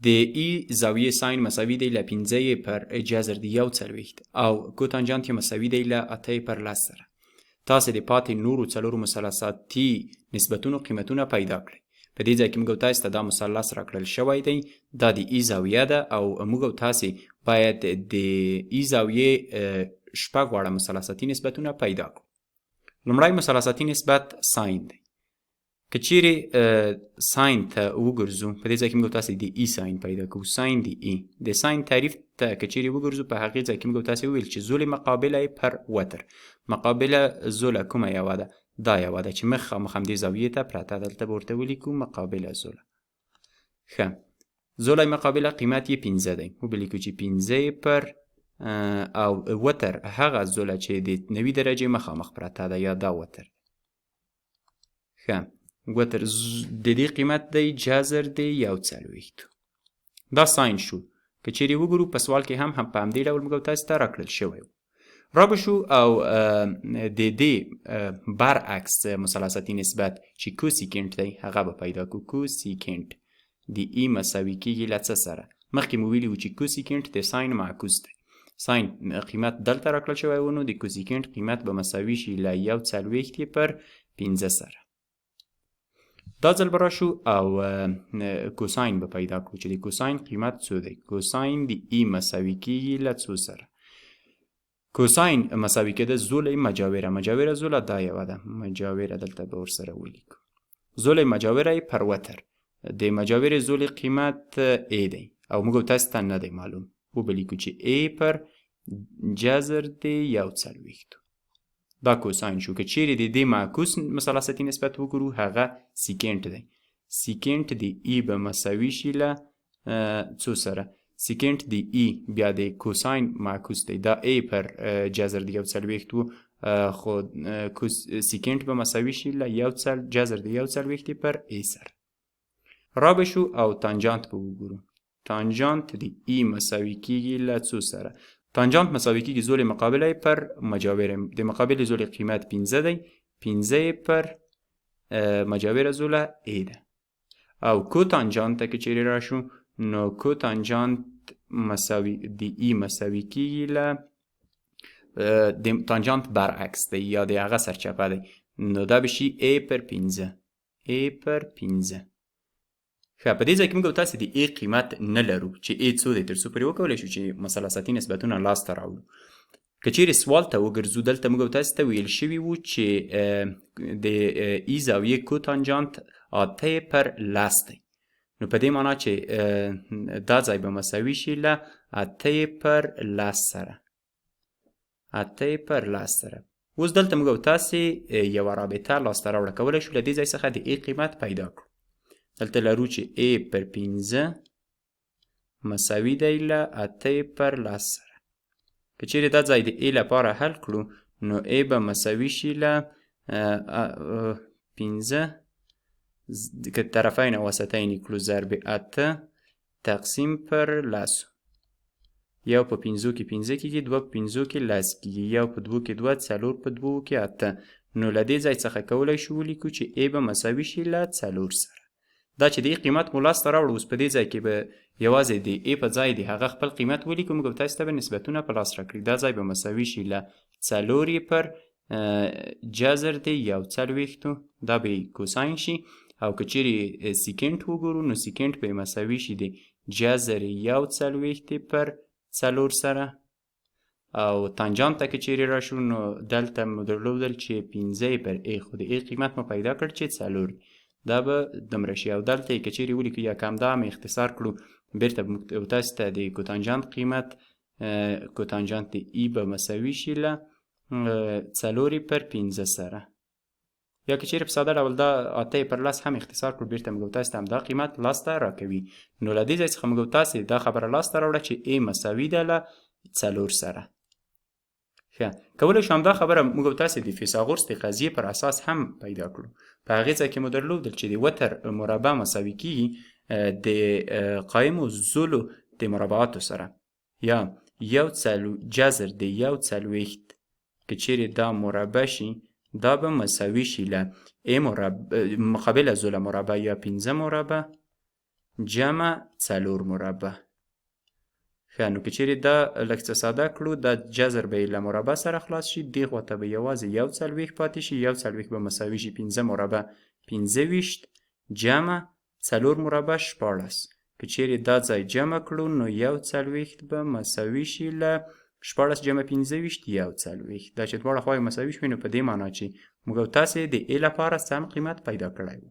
د E زاویې ساین مساوي دی له 5 یې پر جذر د 41 او کوتانجانت یې مساوي دی له 8 پر 10 سره. تاسې د پاتې نورو څلورو مثلثاتي نسبتونو قیمتونه پیدا کړئ. په دې ځای کې موږ او تاسې ته دا مثلث راکړل شوی دی، دا د E زاویه ده او موږ او تاسې باید د E زاویې شپږ واړه مثلثاتي نسبتونه پیدا کړو. لومړی مثلثاتي نسبت ساین دی. که چیرې ساین ته وګرځو، په دې ځای کې موږ تاسې د E ساین پیدا کوو. ساین د E، د ساین تعریف ته که چیرې وګرځو، په هغې ځای کې موږ تاسې وویل چې ضلع مقابله یې پر وتر. مقابله ضلع کومه یوه ده؟ دا یوه ده چې مخامخ همدې زاویې ته پرته، دلته به ورته ولیکو مقابله ضلع. ښه، ضلع مقابله قیمت یې 5 دی، وبه لیکو چې 5 پر او وتر هغه ضلع چې د 90 درجې مخامخ پرته ده، یا دا وتر. ښه، وتر د دې قیمت دی جذر دی 41. دا ساین شو. که چیرې وګورو په سوال کې هم په همدې ډول موږ تاسې ته راکړل شوی و. را به شو او د دې برعکس مثلثاتي نسبت چې کوسیکنټ دی هغه به پیدا کړو. کوسیکنټ د E مساوي کیږي له څه سره؟ مخکې مو ویلي وو چې کوسیکنټ د ساین معکوس دی. ساین قیمت دلته راکړل شوی و، نو د کوسیکنټ قیمت به مساوي شي له 41 پر 5 سره. دا ځل به راشو او کوساین به پیدا کړو چې د کوساین قیمت څو دی. کوساین د E مساوي کیږي له څو سره؟ کوساین مساوي کېده ضلع مجاوره. مجاوره ضلع دا یوه ده، مجاوره دلته به ورسره ولیکو. ضلع مجاوره یې پر وتر، د مجاورې ضلع قیمت A دی او موږ تاسې ته نه دی معلوم، وبه لیکو چې A پر جذر د 41. دا کوساین شو. که چیرې د دې معکوس مثلثاتي نسبت وګورو هغه سیکنټ دی. سیکنټ د E به مساوي شي له څو سره؟ سیکنټ د E بیا د کوساین معکوس دی، دا A پر جذر د 41 و، خو سیکنټ به مساوي شي له جذر د 41 پر A سره. را به شو او تانجانت به وګورو. تانجانت د E مساوي کیږي له څو سره؟ تانجانت مساوي کیږي ضلع مقابله پر مجاوره. د مقابلې ضلع قیمت 5 دی، 5 پر مجاوره ضلع A ده. او کوتانجانت ته که چیرې راشو نو کوتانجانت مساوي د E مساوي کیږي له د تانجانت برعکس دی یا د هغه سرچپه دی، نو دا به شي A پر 5. A پر 5. ښه، په دې ځای کې موږ تاسې د A قیمت نه لرو چې A څو دی، تر څو پورې وکولی شو چې مثلثاتي نسبتونه لاسته راوړو. که چیرې سوال ته وګرځو، دلته موږ تاسې ته ویل شوي وو چې د E زاویې کوتانجانت 8 پر 10 دی، نو په دې معنا چې دا ځای به مساوي شي له 8 پر 10 سره. 8 پر 10 سره. اوس دلته موږ تاسې یوه رابطه لاسته راوړه کولی شو له دې ځای څخه د A قیمت پیدا کړو. دلته لرو چې A پر 5 مساوي دی له 8 پر 10 سره. که چیرې دا ځای د A لپاره حل کړو نو A به مساوي شي له 5 که طرفین او وسطین کړو ضرب 8 تقسیم پر 10. یو په 5 کې 5 کېږي، 2 په 5 کې 10 کېږي، یو په 2 کې 2، 4 په 2 کې 8. نو له دې ځای څخه کولی شو ولیکو چې A به مساوي شي له 4 سره. دا چې د A قیمت مو لاسته راوړو، اوس په دې ځای کې به یوازې د A په ځای د هغه خپل قیمت ولیکو، موږ به تاسې ته به نسبتونه په لاس راکړي. دا ځای به مساوي شي له 4 پر جذر د 41، دا به کوساین شي. او که چیرې سیکنټ وګورو نو سیکنټ به مساوي شي د جذر 41 پر 4 سره. او تانجانت ته که چیرې راشو نو دلته مو درلودل چې 5 پر A، خو د A قیمت مو پیدا کړ چې 4، دا به دومره شي. او دلته یې که چیرې ولیکو یا که همدا مې اختصار کړو، بیرته به موږ تاسې ته د کوتانجانت قیمت، کوتانجانت د E به مساوي شي له 4 پر 5 سره. یا که چیرې په ساده ډول دا 8 پر 10 هم اختصار کړو، بیرته موږ تاسې ته همدا قیمت لاسته راکوي. نو له دې ځای څخه موږ تاسې دا خبره لاسته راوړه چې A مساوي ده له 4 سره. ښه، کولی شو همدا خبره موږ تاسې د فیثاغورس د قضیې پر اساس هم پیدا کړو. په هغې ځای کې مو درلودل چې د وتر مربع مساوي کیږي د قایمو ضلعو د مربعاتو سره، یا یو جذر د 41 که چیرې دا مربع شي دا به مساوي شي له ای مربع مقابله ضلع مربع یا 5 مربع جمع څلور مربع. ښه، نو که چیرې دا لږ څه ساده کړو، دا جذر به یې له مربع سره خلاص شي، دې خوا ته به یوازې 41 پاتې شي. 41 به مساوي شي 5 مربع 25 جمع 4 مربع 16. که چیرې دا ځای جمع کړو، نو 41 به مساوي شي له 16 جمع 25، 41. دا چې دواړه خواوې مساوي شوې، نو په دې معنا چې موږ او تاسې د ای لپاره سم قیمت پیدا کړی و.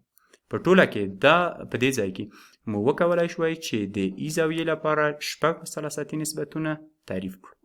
په ټوله کې دا په دې ځای کې مو وکولای شوای چې د ای زاویې لپاره شپږ مثلثاتي نسبتونه تعریف کړو.